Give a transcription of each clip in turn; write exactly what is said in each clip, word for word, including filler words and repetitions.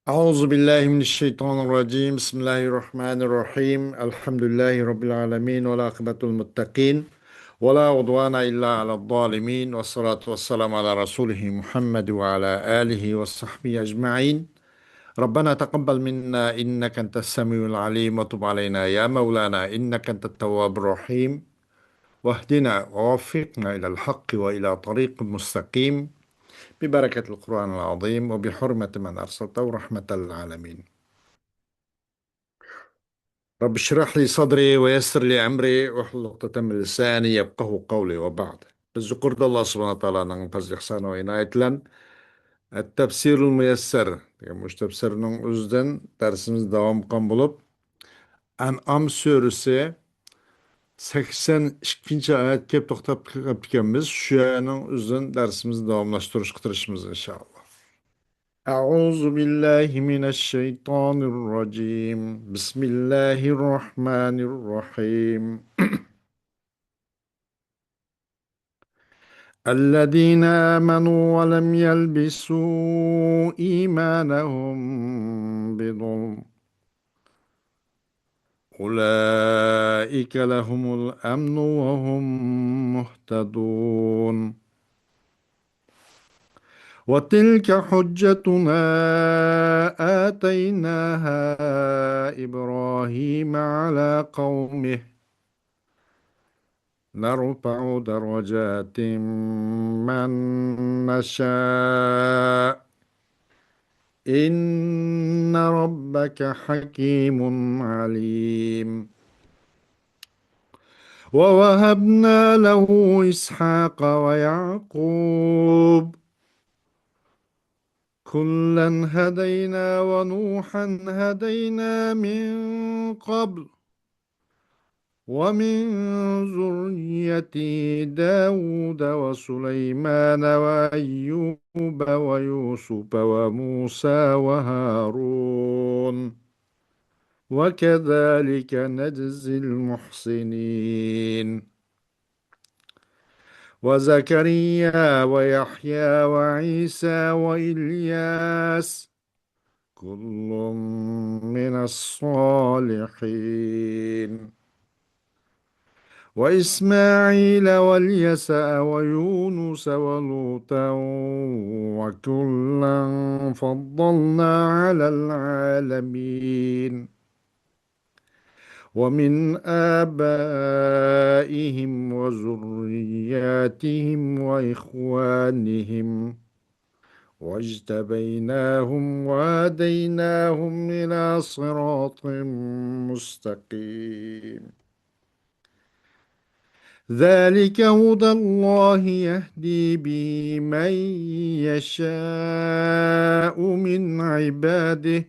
أعوذ بالله من الشيطان الرجيم. بسم الله الرحمن الرحيم. الحمد لله رب العالمين، والعاقبة للمتقين، ولا عدوان إلا على الظالمين، والصلاة والسلام على رسوله محمد وعلى آله وصحبه أجمعين. ربنا تقبل منا إنك أنت السميع العليم، وتب علينا يا مولانا إنك أنت التواب الرحيم. واهدنا ووفقنا إلى الحق وإلى طريق مستقيم ببركة القرآن العظيم وبحرمة من أرسلته رحمة للعالمين. رب اشرح لي صدري ويسر لي أمري واحلل عقدة من لساني يفقهوا قولي وبعد. بىز يۇقىرىدا ئاللا سۇبھانەھۇ ۋە تائالانىڭ پەزلى ئىھسانى ۋە ئىنايىتى بىلەن ئەت-تەپسىرۇل مۇيەسسەر دېگەن مۇشۇ تەپسىرنىڭ ئۆزىدىن دەرسىمىز داۋام قىلغان بولۇپ، ئەنئام سۈرىسى سەكسەن ئىككىنچى ئايەتكە كېلىپ توختاپ قېلىپتىكەنمىز. شۇ ئايەتنىڭ ئۆزىدىن دەرسىمىزنى داۋاملاشتۇرۇشقا تىرىشىمىز، ئىنشائاللا. أعوذ بالله من الشيطان الرجيم. بسم الله الرحمن الرحيم. الذين آمنوا ولم يلبسوا إيمانهم بظلم أولئك لهم الأمن وهم مهتدون. وتلك حجتنا آتيناها إبراهيم على قومه نرفع درجات من نشاء إن ربك حكيم عليم. ووهبنا له إسحاق ويعقوب كلا هدينا ونوحا هدينا من قبل ومن ذريته داود وسليمان وأيوب ويوسف وموسى وهارون وكذلك نجزي المحسنين. وزكريا ويحيى وعيسى وإلياس كل من الصالحين. وإسماعيل واليسع ويونس ولوطا وكلا فضلنا على العالمين. ومن آبائهم وذرياتهم وإخوانهم واجتبيناهم وهديناهم إلى صراط مستقيم. ذلك هدى الله يهدي به من يشاء من عباده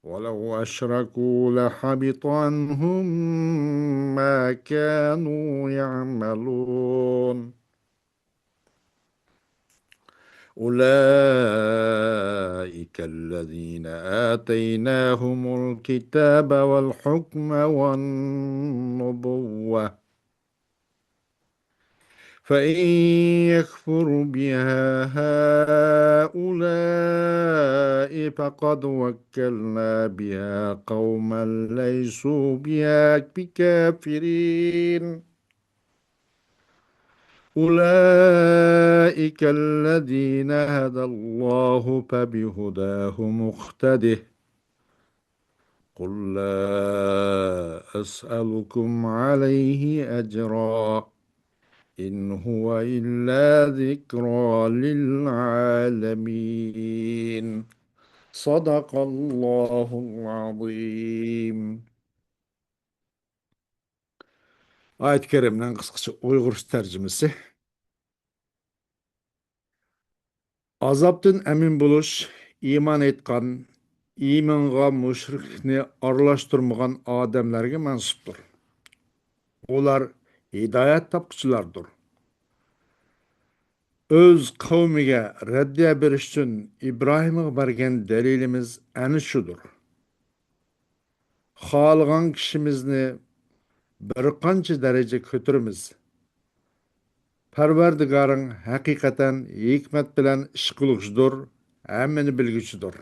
ولو أشركوا لحبط عنهم ما كانوا يعملون. أولئك الذين آتيناهم الكتاب والحكم والنبوة فإن يكفر بها هؤلاء فقد وكلنا بها قوما ليسوا بها بكافرين. أولئك الذين هدى الله فبهداه مقتده. قل لا أسألكم عليه أجرا إن هو إلا ذكرى للعالمين. صدق الله العظيم. ئايەت كەرىمنىڭ قىسقىچە ئۇيغۇرچە تەرجىمىسى. ئازابتىن ئەمىن بولۇش، ئىمان ئېيتقان، ئىمىنغا مۇشرىكلىكنى ئارىلاشتۇرمىغان ئادەملەرگە مەنسۇپتۇر. ئۇلار ھىدايەت تاپقۇچىلاردۇر. ئۆز قەۋمىگە رەددىيە بېرىش ئۈچۈن ئىبراھىمغا بەرگەن دەلىلىمىز ئەنە شۇدۇر. خالىغان كىشىمىزنى بىر قانچە دەرىجە كۆتۈرىمىز. پەرۋەردىگارىڭ ھەقىقەتەن ھېكمەت بىلەن ئىش قىلغۇچىدۇر، ھەممىنى بىلگۈچىدۇر.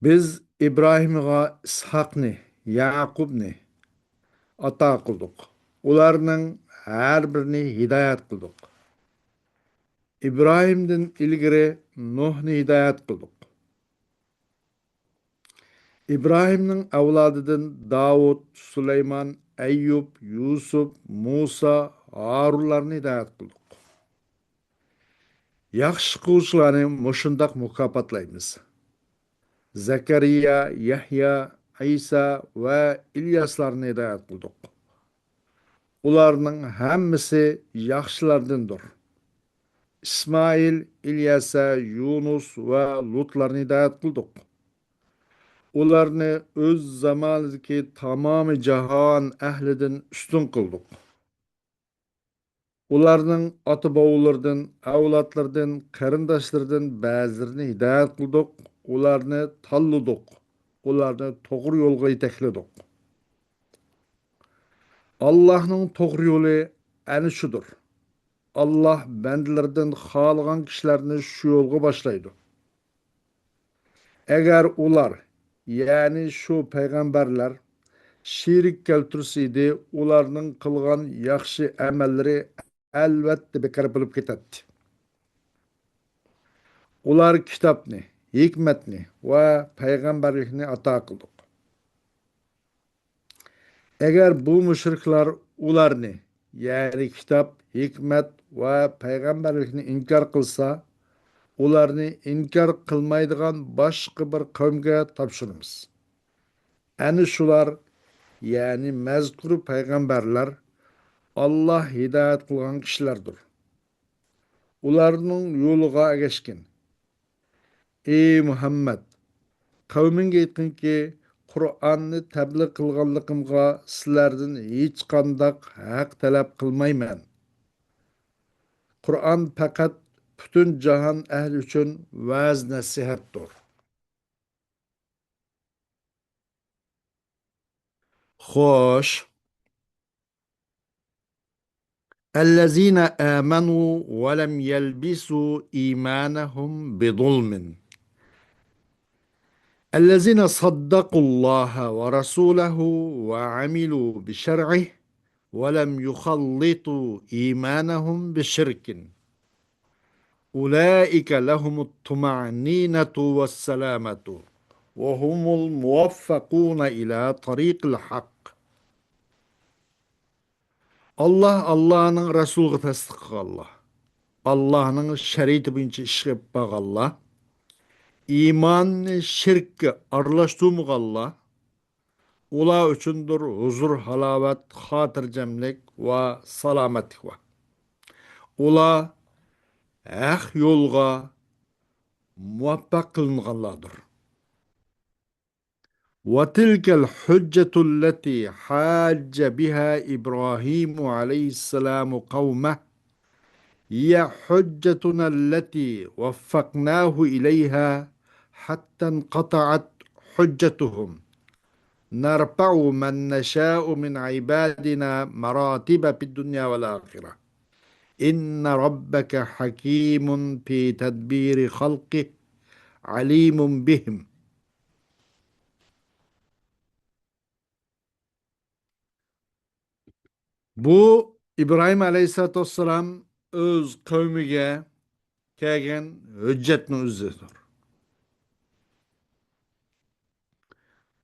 بىز ئىبراھىمغا ئىسھاقنى، يەقۇبنى ئاتا قىلدۇق. ئۇلارنىڭ ھەر بىرىنى ھىدايەت قىلدۇق. ئىبراھىمدىن ئىلگىرى نۇھنى ھىدايەت قىلدۇق. ئىبراھىمنىڭ ئەۋلادىدىن داۋۇت، سۇلايمان، ئەييۇب، يۈسۈپ، مۇسا، ھارۇنلارنى ھىدايەت قىلدۇق. ياخشى قىلغۇچىلارنى مۇشۇنداق مۇكاپاتلايمىز. زەكەرىيا، يەھيا، ئەيسا ۋە ئىلياسلارنى ھىدايەت قىلدۇق. ئۇلارنىڭ ھەممىسى ياخشىلاردىندۇر. ئىسمائىل، ئىلياسا، يۇنۇس ۋە لۇتلارنى ھىدايەت قىلدۇق. ئۇلارنى ئۆز زامانىدىكى تامامى جاھان ئەھلىدىن ئۈستۈن قىلدۇق. ئۇلارنىڭ ئاتا-بوۋىلىرىدىن، ئەۋلادلىرىدىن، قېرىنداشلىرىدىن بەزىلىرىنى ھىدايەت قىلدۇق، ئۇلارنى تاللىدۇق، ئۇلارنى توغرا يولغا يېتەكلىدۇق. ئاللاھنىڭ توغرا يولى ئەنە شۇدۇر. ئاللاھ بەندىلىرىدىن خالىغان كىشىلەرنى شۇ يولغا باشلايدۇ. ئەگەر ئۇلار، يەنى شۇ پەيغەمبەرلەر، شېرىك كەلتۈرسە ئىدى، ئۇلارنىڭ قىلغان ياخشى ئەمەللىرى ئەلۋەتتە بىكار بولۇپ كېتەتتى. ئۇلار كىتابنى، ھېكمەتنى ۋە پەيغەمبەرلىكنى ئاتا قىلدۇق. ئەگەر بۇ مۇشرىكلار ئۇلارنى، يەنى كىتاب، ھېكمەت ۋە پەيغەمبەرلىكنى ئىنكار قىلسا، ئۇلارنى ئىنكار قىلمايدىغان باشقا بىر قەۋمگە تاپشۇرىمىز. ئەنە شۇلار، يەنى مەزكۇر پەيغەمبەرلەر ئاللاھ ھىدايەت قىلغان كىشىلەردۇر. ئۇلارنىڭ يولىغا ئەگەشكىن. ئى مۇھەممەد، قەۋمىڭگە ئېيتقىنكى، قۇرئاننى تەبلىغ قىلغانلىقىمغا سىلەردىن ھېچقانداق ھەق تەلەپ قىلمايمەن. قۇرئان پەقەت پۈتۈن جاھان ئەھلى ئۈچۈن ۋەز-نەسىھەتتۇر. خوش. الذين آمنوا ولم يلبسوا إيمانهم بظلم. الذين صدقوا الله ورسوله وعملوا بشرعه ولم يخلطوا إيمانهم بشرك. أولئك لهم الطمأنينة والسلامة وهم الموفقون إلى طريق الحق. ئاللاھ، ئاللاھنىڭ رەسۇلىغا تەستىق قىلغانلار، ئاللاھنىڭ شەرىئىتى بويىچە ئىش ئېلىپ بارغانلار، ئىماننى شىرككە ئارىلاشتۇرمىغانلار، ئۇلار ئۈچۈندۇر ھۇزۇر-ھالاۋەت، خاتىرجەملىك ۋە سالامەتلىك بار. ئۇلار ھەق يولغا مۇۋەپپەق قىلىنغانلاردۇر. وتلك الحجة التي حاج بها إبراهيم عليه السلام قومه، هي حجتنا التي وفقناه إليها حتى انقطعت حجتهم، نرفع من نشاء من عبادنا مراتب في الدنيا والآخرة، إن ربك حكيم في تدبير خلقه عليم بهم. بۇ ئىبراھىم ئەلەيھىسسالاتۇ ۋەسسالام ئۆز قەۋمىگە كەلگەن ھۆججەتنىڭ ئۆزىدۇر.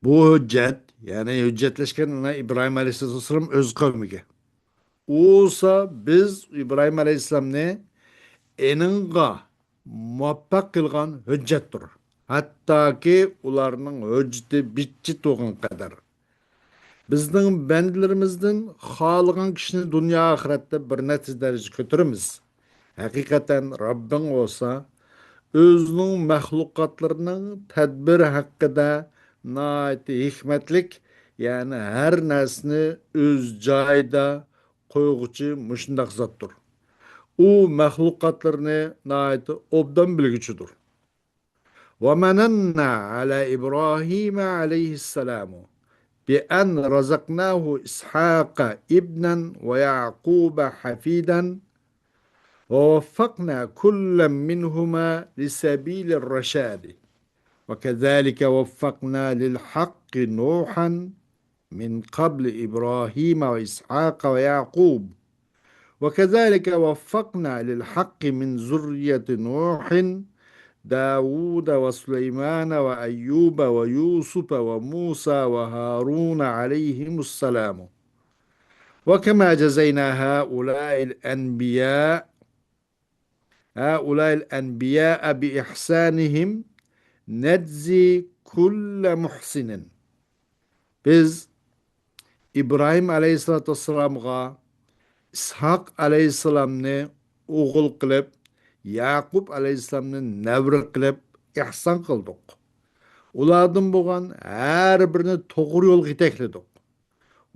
بۇ ھۆججەت، يەنى ھۆججەتلەشكەن ئىبراھىم ئەلەيھىسسالاتۇ ۋەسسالام ئۆز قەۋمىگە. ئۇ بولسا بىز ئىبراھىم ئەلەيھىسسالامنى ئېنىڭغا مۇۋەپپەق قىلغان ھۆججەتتۇر. ھەتتاكى ئۇلارنىڭ ھۆججىتى بىچچە تۇغان قەدەر. بىزنىڭ بەندىلىرىمىزدىن خالىغان كىشىنى دۇنيا ئاخىرەتتە بىر نەچچە دەرىجە كۆتۈرىمىز. ھەقىقەتەن رەببىڭ بولسا ئۆزىنىڭ مەخلۇقاتلىرىنىڭ تەدبىر ھەققىدە ناھايىتى ھېكمەتلىك، يەنى ھەر نەرسىنى ئۆز جايىدا قويغۇچى مۇشۇنداق زاتتۇر. ئۇ مەخلۇقاتلىرىنى ناھايىتى ئوبدان بىلگۈچىدۇر. ومننا على إبراهيم عليه السلام بأن رزقناه إسحاق ابنا ويعقوب حفيدا ووفقنا كلا منهما لسبيل الرشاد. وكذلك وفقنا للحق نوحا من قبل إبراهيم وإسحاق ويعقوب. وكذلك وفقنا للحق من ذرية نوح داود وسليمان وأيوب ويوسف وموسى وهارون عليهم السلام. وكما جزينا هؤلاء الأنبياء هؤلاء الأنبياء بإحسانهم نجزي كل محسن. بىز ئىبراھىم ئەلەيھىسسالاتۇ ۋەسسالامغا، ئىسھاق ئەلەيھىسسالامنى ئوغۇل قىلىپ، يەقۇب ئەلەيھىسسالامنى نەۋرە قىلىپ ئېھسان قىلدۇق. ئۇلاردىن بولغان ھەر بىرىنى توغرا يولغا يېتەكلىدۇق.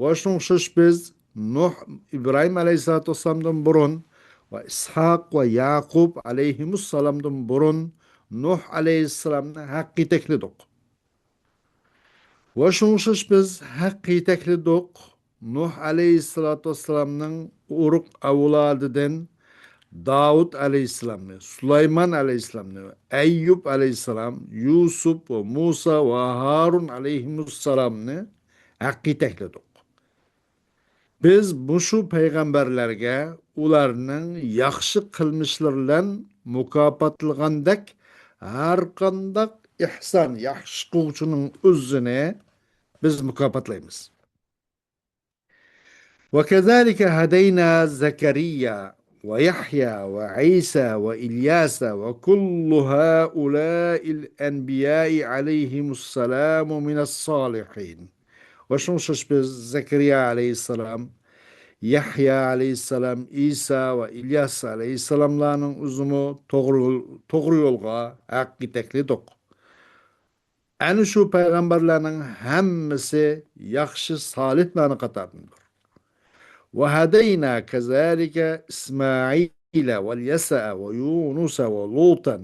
ۋە شۇنىڭغا ئوخشاش بىز نۇھ، ئىبراھىم ئەلەيھىسسالاتۇ ۋەسسالامدىن بۇرۇن ۋە ئىسھاق ۋە يەقۇب ئەلەيھىمۇسسالامدىن بۇرۇن نۇھ ئەلەيھىسسالامنى ھەققە يېتەكلىدۇق. ۋە شۇنىڭغا ئوخشاش بىز ھەققە يېتەكلىدۇق نۇھ ئەلەيھىسسالاتۇ ۋەسسالامنىڭ ئۇرۇق ئەۋلادىدىن داۋۇت ئەلەيھىسسالامنى، سۇلايمان ئەلەيھىسسالامنى، ئەييۇب ئەلەيھىسسالام، يۈسۈپ ۋە مۇسا ۋە ھارۇن ئەلەيھىمۇسسالامنى ھەققە يېتەكلىدۇق. بىز مۇشۇ پەيغەمبەرلەرگە ئۇلارنىڭ ياخشى قىلمىشلىرى بىلەن مۇكاپاتلىغاندەك ھەرقانداق ئېھسان، ياخشى قىلغۇچىنىڭ ئۆزىنى بىز مۇكاپاتلايمىز. وكذلك هدينا زكريا ويحيى وعيسى وإلياس وكل هؤلاء الأنبياء عليهم السلام من الصالحين. ۋە شۇنىڭغا ئوخشاش بىز زەكەرىيا ئەلەيھىسسالام، يەھيا ئەلەيھىسسالام، ئىسا ۋە ئىلياس ئەلەيھىسسالاملارنىڭ ئۆزىمۇ توغرا يول، توغرا يولغا ھەققە يېتەكلىدۇق. ئەنە شۇ پەيغەمبەرلەرنىڭ ھەممىسى ياخشى سالىھلارنىڭ قاتارىدىندۇر. وهدينا كذلك إسماعيل واليسع ويونس ولوطا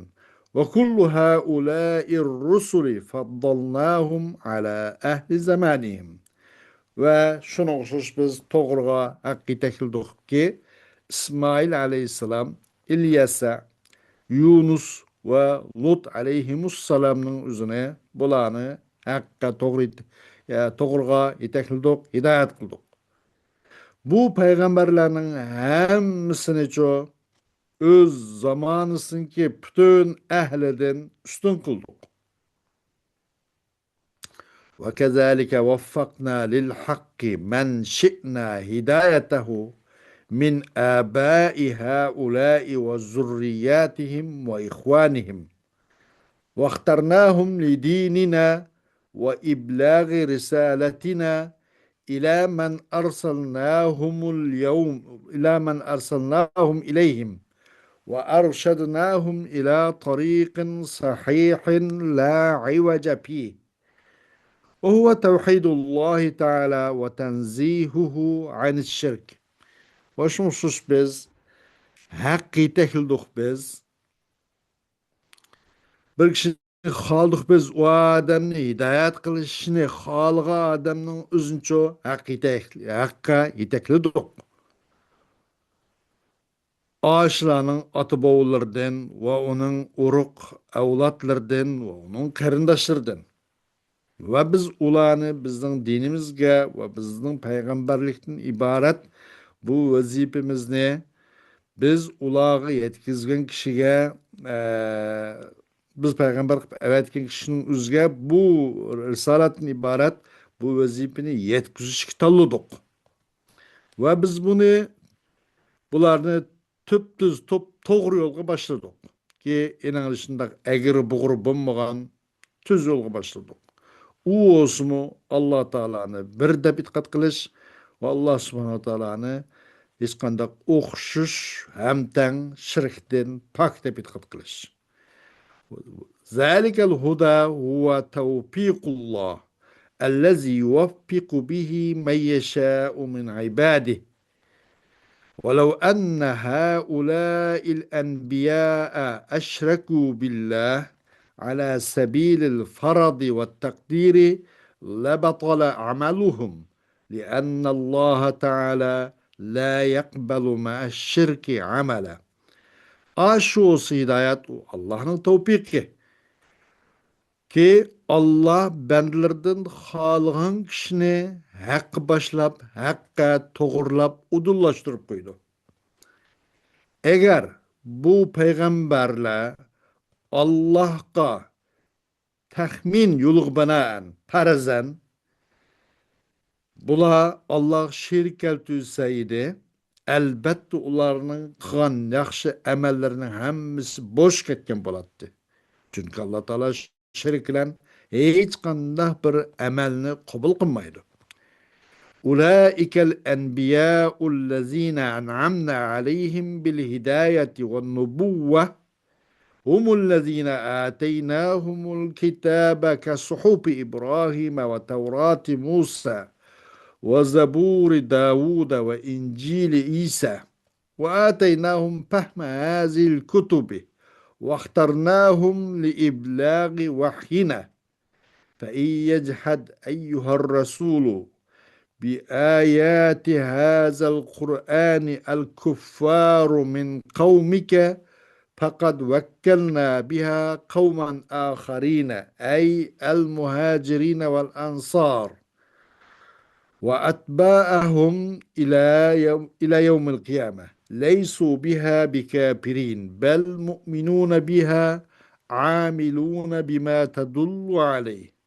وكل هؤلاء الرسل فضلناهم على أهل زمانهم. ۋە شۇنىڭغا ئوخشاش بىز توغرىغا ھەققە يېتەكلىدۇقكى، ئىسمائىل ئەلەيھىسسالام، ئىلياسا، يۇنۇس ۋە لۇت ئەلەيھىمۇسسالامنىڭ ئۆزىنى، بۇلارنى ھەققە توغرا يېت-، يا، توغرىغا يېتەكلىدۇق، ھىدايەت قىلدۇق. بۇ پەيغەمبەرلەرنىڭ ھەممىسىنىچۇ ئۆز زامانىسىنىڭكى پۈتۈن ئەھلىدىن ئۈستۈن قىلدۇق. وكذلك وفقنا للحق من شئنا هدايته من آباء هؤلاء وذرياتهم وإخوانهم، واخترناهم لديننا وإبلاغ رسالتنا إلى من أرسلناهم اليوم، إلى من أرسلناهم إليهم، وأرشدناهم إلى طريق صحيح لا عوج فيه، وهو توحيد الله تعالى وتنزيهه عن الشرك. ۋە شۇنىڭغا ئوخشاش بىز ھەققە يېتەكلىدۇق بىز. بىر كىشىنى خالىدۇق بىز، ئۇ ئادەمنى ھىدايەت قىلىشنى خالىغان ئادەمنىڭ ئۆزىنىچۇ ھەققە يېتەك-، ھەققە يېتەكلىدۇق. ئاشۇلارنىڭ ئاتا-بوۋىلىرىدىن ۋە ئۇنىڭ ئۇرۇق ئەۋلادلىرىدىن ۋە ئۇنىڭ قېرىنداشلىرىدىن. ۋە بىز ئۇلارنى بىزنىڭ دىنىمىزگە ۋە بىزنىڭ پەيغەمبەرلىكتىن ئىبارەت بۇ ۋەزىپىمىزنى بىز ئۇلارغا يەتكۈزگەن كىشىگە، ئە، بىز پەيغەمبەر قىلىپ ئەۋەتكەن كىشىنىڭ ئۆزىگە بۇ رىسالەتتىن ئىبارەت بۇ ۋەزىپىنى يەتكۈزۈشكە تاللىدۇق. ۋە بىز بۇنى، بۇلارنى تۈپتۈز، توپ-، توغرا يولغا باشلىدۇق. كى، ئېنىڭ شۇنداق ئەگرى بۇغرا بولمىغان تۈز يولغا باشلىدۇق. ئۇ بولسىمۇ، ئاللا تائالانى بىر دەپ ئېتىقاد قىلىش ۋە ئاللا سۇبھانەھۇ ۋە تائالانى ھېچقانداق ئوخشىشىش، ھەمتەڭ، شىركتىن پاك دەپ ئېتىقاد قىلىش. ذلك الهدى هو توفيق الله الذي يوفق به من يشاء من عباده. ولو أن هؤلاء الأنبياء أشركوا بالله على سبيل الفرض والتقدير لبطل عملهم، لأن الله تعالى لا يقبل مع الشرك عملا. ئاشۇ ھىدايەت، ئۇ ئاللانىڭ تەۋپىقى. كى، ئاللا بەندىلىرىدىن خالىغان كىشىنى ھەققە باشلاپ، ھەققە توغرىلاپ، ئۇدۇللاشتۇرۇپ قويىدۇ. ئەگەر بۇ پەيغەمبەرلەر ئاللاھقا تەخمىن يولىغا بىنائەن، پەرەزەن، بۇلار ئاللاغا شېرىك كەلتۈرسە ئىدى، ئەلبەتتە ئۇلارنىڭ قىلغان ياخشى ئەمەللىرىنىڭ ھەممىسى بوش كەتكەن بولاتتى. چۈنكى ئاللا تائالا شېرىك بىلەن ھېچقانداق بىر ئەمەلنى قوبۇل قىلمايدۇ. أولئك الأنبياء الذين أنعمنا عليهم بالهداية والنبوة هم الذين آتيناهم الكتاب كصحف إبراهيم وتوراة موسى وزبور داود وإنجيل عيسى وآتيناهم فهم هذه الكتب واخترناهم لإبلاغ وحينا فإن يجحد أيها الرسول بآيات هذا القرآن الكفار من قومك فقد وكلنا بها قوما آخرين، أي المهاجرين والأنصار، وأتباعهم إلى يوم، إلى يوم القيامة، ليسوا بها بكافرين، بل مؤمنون بها عاملون بما تدل عليه.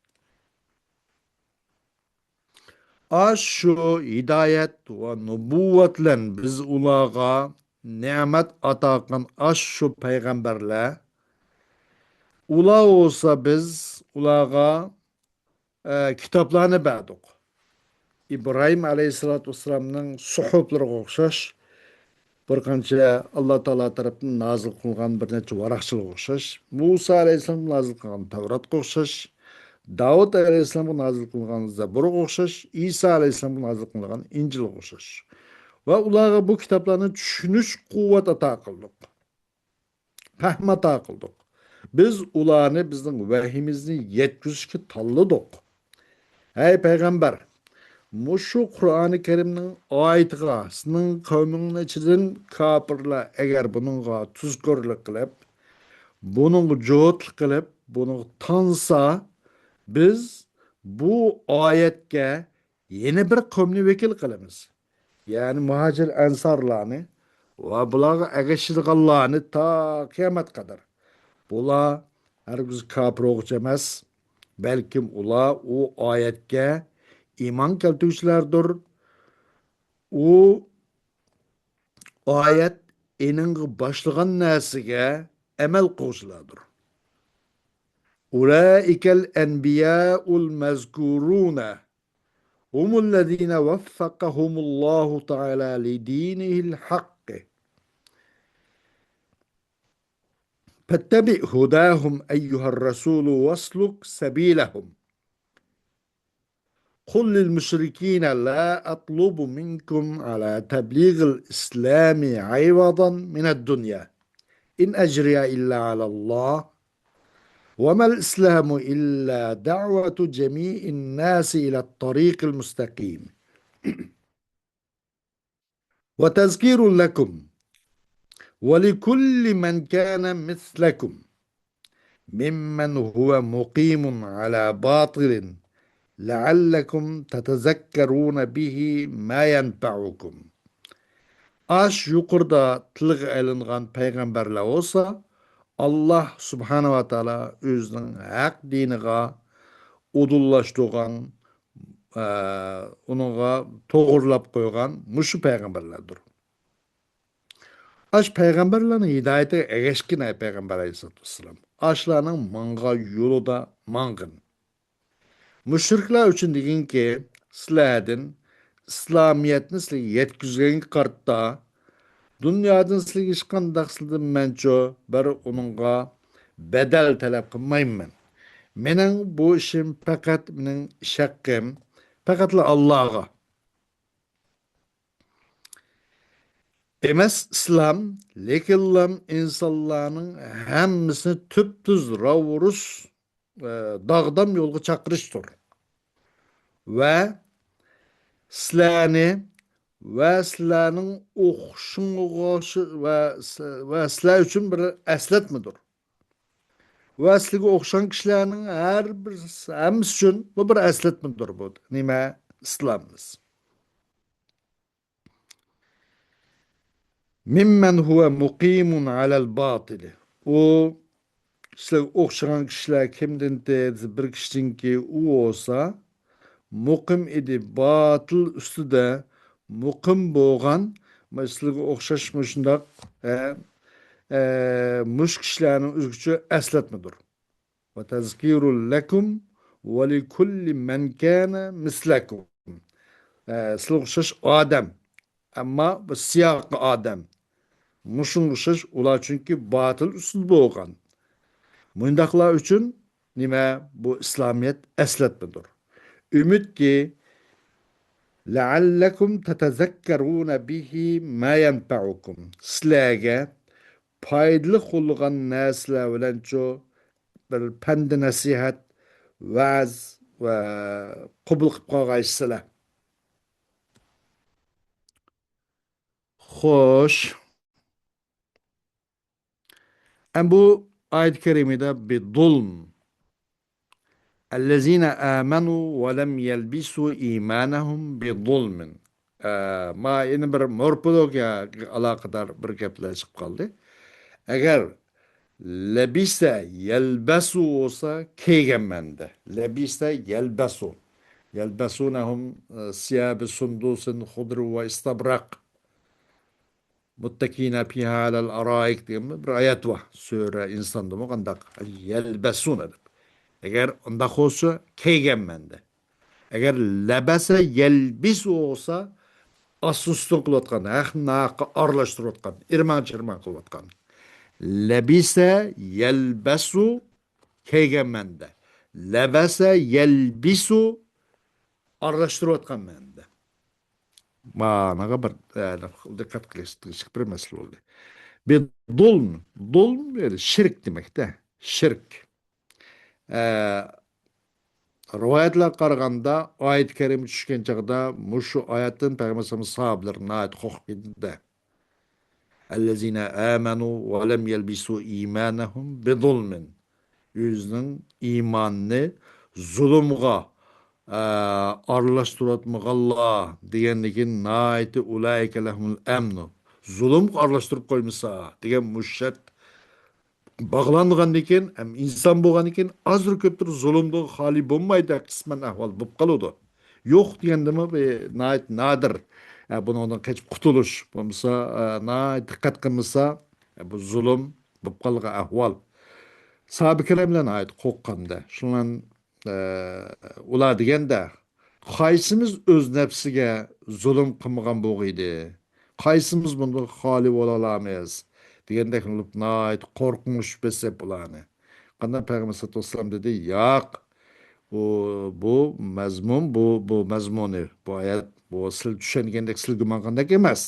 ئاشۇ ھىدايەت ۋە نۇبۇۋۋەت بىلەن بىز ئۇلارغا نېمەت ئاتا قىلغان ئاشۇ پەيغەمبەرلەر، ئۇلار بولسا بىز ئۇلارغا، ئە، كىتابلارنى بەردۇق. ئىبراھىم ئەلەيھىسسالاتۇ ۋەسسالامنىڭ سۇھۇفلىرىغا ئوخشاش، بىر قانچە ئاللا تائالا تەرەپتىن نازىل قىلغان بىر نەچچە ۋاراقچىلىققا ئوخشاش، مۇسا ئەلەيھىسسالام نازىل قىلغان تەۋراتقا ئوخشاش، داۋۇت ئەلەيھىسسالامغا نازىل قىلغان زەبۇرغا ئوخشاش، ئىسا ئەلەيھىسسالامغا نازىل قىلغان ئىنجىلغا ئوخشاش. ۋە ئۇلارغا بۇ كىتابلارنى چۈشىنىش قۇۋۋەت ئاتا قىلدۇق. پەھم ئاتا قىلدۇق. بىز ئۇلارنى بىزنىڭ ۋەھيىمىزنى يەتكۈزۈشكە تاللىدۇق. ھەي پەيغەمبەر، مۇشۇ قۇرئانى كەرىمنىڭ ئايىتىغا سېنىڭ قەۋمىڭنىڭ ئىچىدىن كاپىرلار ئەگەر بۇنىڭغا تۇزكورلۇق قىلىپ، بۇنىڭغا جۇۋۇتلۇق قىلىپ، بۇنىڭغا تانسا، بىز بۇ ئايەتكە يەنە بىر قەۋمنى ۋەكىل قىلىمىز. يەنى مۇھاجىر ئەنسارلارنى ۋە بۇلارغا ئەگىشىدىغانلارنى تا قىيامەتكە قەدەر. بۇلار ھەرگىز كاپىر بولغۇچى ئەمەس، بەلكىم ئۇلار ئۇ ئايەتكە ئىمان كەلتۈرگۈچىلەردۇر. ئۇ ئايەت ئېنىڭغا باشلىغان نەرسىگە ئەمەل قىلغۇچىلاردۇر. أولئك الأنبياء المذكورون هم الذين وفقهم الله تعالى لدينه الحق. فاتبع هداهم أيها الرسول واسلك سبيلهم. قل للمشركين لا أطلب منكم على تبليغ الإسلام عوضا من الدنيا إن أجري إلا على الله وما الإسلام إلا دعوة جميع الناس إلى الطريق المستقيم وتذكير لكم ولكل من كان مثلكم ممن هو مقيم على باطل لعلكم تتذكرون به ما ينفعكم. ئاش يۇقىرىدا تىلغا ئېلىنغان پەيغەمبەرلەر بولسا، ئاللاھ سۇبھانەھۇ ۋە تائالا ئۆزىنىڭ ھەق دىنىغا ئۇدۇللاشتۇرغان، ئە، ئۇنىڭغا توغرىلاپ قويغان مۇشۇ پەيغەمبەرلەردۇر. ئاش پەيغەمبەرلەرنىڭ ھىدايىتىگە ئەگەشكىن، ئەي پەيغەمبەر ئەلەيھىسسالاتۇ ۋەسسالام. ئاشلارنىڭ ماڭغان يولىدا ماڭغىن. مۇشرىكلار ئۈچۈن دېگىنكى، سىلەردىن ئىسلامىيەتنى سىلەرگە يەتكۈزگەنگە قارىتا، دۇنيادىن سىلەرگە ھېچقانداق سىلەردىن مەنچۇ بىر ئۇنىڭغا بەدەل تەلەپ قىلمايمەن. مېنىڭ بۇ ئىشىم پەقەت مېنىڭ ئىش ھەققىم، پەقەتلا ئاللاغا. ئەمەس ئىسلام، لېكىنلا ئىنسانلارنىڭ ھەممىسىنى تۈپتۈز راۋۇرۇس، ئە، داغدام يولغا چاقىرىشتۇر. ۋە سىلەرنى ۋە سىلەرنىڭ ئوخشىشىڭغا ئوخشا-، ۋە س-، ۋە سىلەر ئۈچۈن بىر ئەسلەتمىدۇر. ۋە سىلەرگە ئوخشىغان كىشىلەرنىڭ ھەر بىر، ھەممىسى ئۈچۈن بۇ بىر ئەسلەتمىدۇر، بۇ نېمە؟ ئىسلامىمىز. ممن هو مقيم على الباطل. ئۇ سىلەرگە ئوخشىغان كىشىلەر كىمدىن دېسە، بىر كىشىنىڭكى ئۇ بولسا، مۇقىم ئىدى، باتىل ئۈستىدە مۇقىم بولغان، مانا سىلەرگە ئوخشاش مۇشۇنداق، ئە، ئە، مۇشۇ كىشىلەرنىڭ ئۆزىگىچە ئەسلەتمىدۇر. وتذكير لكم ولكل من كان مثلكم. ئە، سىلەرگە ئوخشاش ئادەم، ئەمما بۇ سىياقى ئادەم. مۇشۇنىڭغا ئوخشاش ئۇلار چۈنكى باتىل ئۈستىدە بولغان. مۇنداقلار ئۈچۈن نېمە؟ بۇ ئىسلامىيەت ئەسلەتمىدۇر. ئۈمىدكى، لعلكم تتذكرون به ما ينفعكم. سىلەرگە پايدىلىق بولىدىغان نەرسىلەر بىلەنچۇ بىر پەندى نەسىھەت، ۋەز ۋە قوبۇل قىلىپ قالغايسىلەر. خوش. ئەم بۇ ئايەت كەرىمىدە بىزۇلم. الذين آمنوا ولم يلبسوا إيمانهم بظلم. ئە، ما يەنە بىر مورفولوگىيەگە ئالاقىدار بىر گەپلەر چىقىپ قالدى. ئەگەر لەبىسە يەلبەسۇ بولسا، كىيگەنمەن دە. لەبىسە يەلبەسۇ. يەلبەسۇنەھۇم، ئە، سىيابە سۇندۇسىن خۇدرى ۋە ئىستابراق. مۇتتەكىنە پىھا ئەلەل ئارائىك دېگەن بىر ئايەت بار. سۈرە ئىنساندىمۇ قانداق؟ يەلبەسۇنە دەپ. ئەگەر ئۇنداق بولسا، كىيگەنمەن دە. ئەگەر لەبەسە يەلبىسۇ بولسا، ئاستىن ئۈستۈن قىلىۋاتقان، ھەقنى ناھەققە ئارىلاشتۇرۇۋاتقان، ئىرمان چىرمان قىلىۋاتقان. لەبىسە يەلبەسۇ، كىيگەنمەن دە. لەبەسە يەلبىسۇ، ئارىلاشتۇرۇۋاتقانمەن دە. مانىغا بىر، ئە، دىققەت قىلىش، قىلىش بىر مەسىلە بولدى. بىزۇلم، زۇلم، يەنى شىرك دېمەكتە. شىرك. ئە، رىۋايەتلەرگە قارىغاندا، ئايەت كەرىمە چۈشكەن چاغدا مۇشۇ ئايەتتىن پەيغەمبەر ئەلەيھىسسالام ساھابىلەر ناھايىتى قورقۇپ كېتىدۇ. الذين آمنوا ولم يلبسوا إيمانهم بظلم. ئۆزىنىڭ ئىمانىنى زۇلۇمغا، ئە، ئارىلاشتۇرۇۋاتمىغانلار دېگەندىن كېيىن ناھايىتى، أولئك لهم الأمن. زۇلۇمغا ئارىلاشتۇرۇپ قويمىسا دېگەن مۇشۇ شەرت باغلانغاندىن كېيىن، ھەم ئىنسان بولغاندىن كېيىن ئازدۇر كۆپتۇر زۇلۇمدىن خالىي بولمايدۇ، قىسمەن ئەھۋال بولۇپ قالىدۇ. يوق دېگەندىمۇ بىر ناھايىتى نادىر. ئە، بۇنىڭدىن قېچىپ قۇتۇلۇش بولمىسا، ئە، ناھايىتى دىققەت قىلمىسا، ئە، بۇ زۇلۇم بولۇپ قالغان ئەھۋال. ساھابە كىراملار ناھايىتى قورققاندا، شۇنىڭ، ئە، ئۇلار دېگەندە، قايسىمىز ئۆز نەپسىگە زۇلۇم قىلمىغان بولغىيدى؟ قايسىمىز بۇندىن خالىي بولالامىز؟ دېگەندەك بولۇپ، ناھايىتى قورقۇنچ بېسىپ ئۇلارنى. قانداق پەيغەمبەر سەللەللاھۇ ئەلەيھى ۋەسەللەم دېدى، ياق، ئۇ، بۇ مەزمۇن، بۇ، بۇ مەزمۇنى، بۇ ئايەت، بۇ سىل چۈشەنگەندەك، سىل گۇمان قىلغاندەك ئەمەس.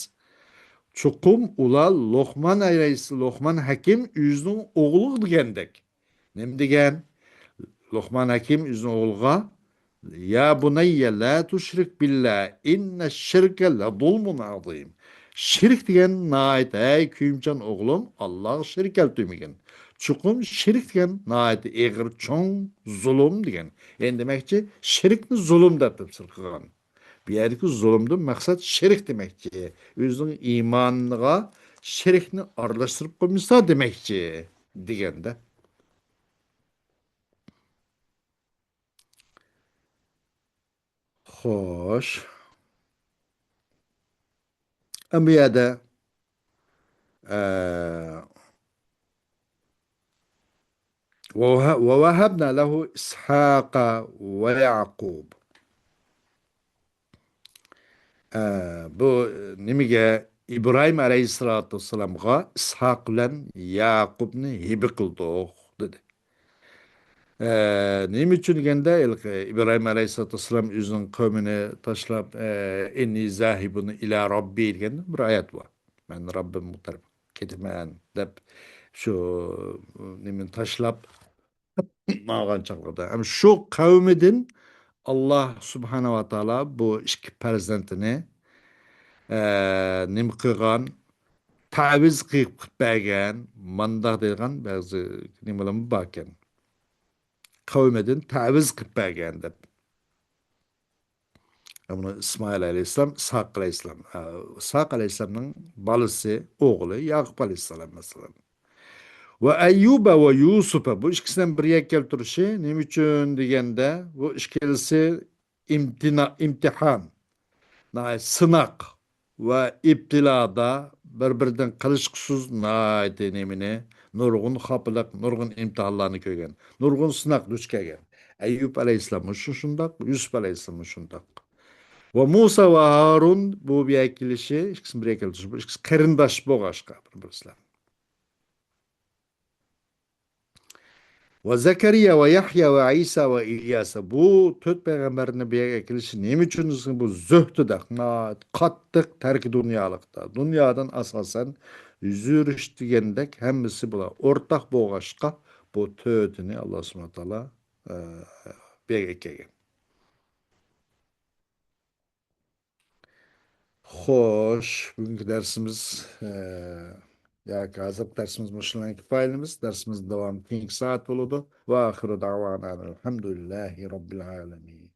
چوقۇم ئۇلار لوقمان ئەلەيھىس-، لوقمان ھەكىم ئۆزىنىڭ ئوغلىغا دېگەندەك. نېمە دېگەن؟ لوقمان ھەكىم ئۆزىنىڭ ئوغلىغا، يا بۇنەييە لا تۇشرىك بىللا، ئىننە شىركە لەزۇلمۇن ئازىم. شىرك دېگەن ناھايىتى، ھەي كۆيۈمچان ئوغلۇم، ئاللاغا شېرىك كەلتۈرمىگىن. چوقۇم شىرك دېگەن ناھايىتى ئېغىر، چوڭ زۇلۇم دېگەن. يەنى دېمەكچى، شىركنى زۇلۇم دەپ تەپسىر قىلغان. بۇ يەردىكى زۇلۇمدىن مەقسەت شىرك دېمەكچى. ئۆزىنىڭ ئىمانىغا شىركنى ئارىلاشتۇرۇپ قويمىسا دېمەكچى، دېگەندە. خوش. ئەمما بۇ يەردە، ئە، ووه-، ووهبنا له إسحاق ويعقوب. ئە، بۇ نېمىگە؟ ئىبراھىم ئەلەيھىسسالاتۇ ۋەسسالامغا ئىسھاق بىلەن ياقۇبنى ھىبە قىلدۇق، دېدى. ئە، نېمە ئۈچۈن دېگەندە، ھېلىقى ئىبراھىم ئەلەيھىسسالاتۇ ۋەسسالام ئۆزىنىڭ قەۋمىنى تاشلاپ، ئە، «إني ذاهب إلى ربي» دېگەن بىر ئايەت بار. «مەن رەببىم تەرەپ كېتىمەن» دەپ، شۇ نېمىنى تاشلاپ ماڭغان چاغلىرىدا. ھەم شۇ قەۋمىدىن ئاللا سۇبھانەھۇ ۋە تائالا بۇ ئىككى پەرزەنتىنى، ئە، نېمە قىلغان؟ تەۋىز قىلىپ، قىلىپ بەرگەن، مانداق دەيدىغان بەزى نېمىلەرمۇ باركەن. قەۋمىدىن تەۋىز قىلىپ بەرگەن دەپ. بۇنى ئىسمائىل ئەلەيھىسسالام، ئىسھاق ئەلەيھىسسالام، ئە، ئىسھاق ئەلەيھىسسالامنىڭ بالىسى، ئوغلى ياقۇپ ئەلەيھىسسالام، مەسىلەن. ۋە ئەييۇبە ۋە يۇسۇپە، بۇ ئىككىسىنى بىر يەرگە كەلتۈرۈشى نېمە ئۈچۈن دېگەندە، بۇ ئىككىلىسى ئىمتىنا-، ئىمتىھان، ناھايىتى سىناق ۋە ئىپتىلادا بىر-بىرىدىن قېلىشقۇسىز ناھايىتى نېمىنى، نۇرغۇن خاپىلىق، نۇرغۇن ئىمتىھانلارنى كۆرگەن، نۇرغۇن سىناق دۇچ كەلگەن. ئەييۇب ئەلەيھىسسالام شۇ شۇنداق، يۈسۈپ ئەلەيھىسسالام شۇنداق. ۋە مۇسا ۋە ھارۇن، بۇ بىر يەرگە كېلىشى، ئىككىسىنى بىر يەرگە كېلتۈرۈشى، بۇ ئىككىسى قېرىنداش بولغاچقا بىر-بىرسىلەر. ۋە زەكەرىيا ۋە يەھيا ۋە ئىسا ۋە ئىلياسا. بۇ تۆت پەيغەمبەرنى بۇ يەرگە ئەكېلىشى نېمە ئۈچۈن دېسىڭىز، بۇ زۆھدىدە، قاتتىق تەركى دۇنيالىقتا، دۇنيادىن ئاساسەن يۈز ئۆرۈش دېگەندەك ھەممىسى بۇلار ئورتاق بولغاچقا، بۇ تۆتىنى ئاللا سۇبھانەھۇ تائالا، ئە، بۇ يەرگە ئەكەلگەن. خوش، بۈگۈنكى دەرسىمىز، ئە، ياكى ھازىرقى دەرسىمىز مۇشۇلارنى كۇپايىلىمىز. دەرسىمىز داۋامى كېيىنكى سائەت بولىدۇ. ۋە ئاخىرۇ دەۋانا ئەلھەمدۇلىللاھى رەببىل ئالەمىن.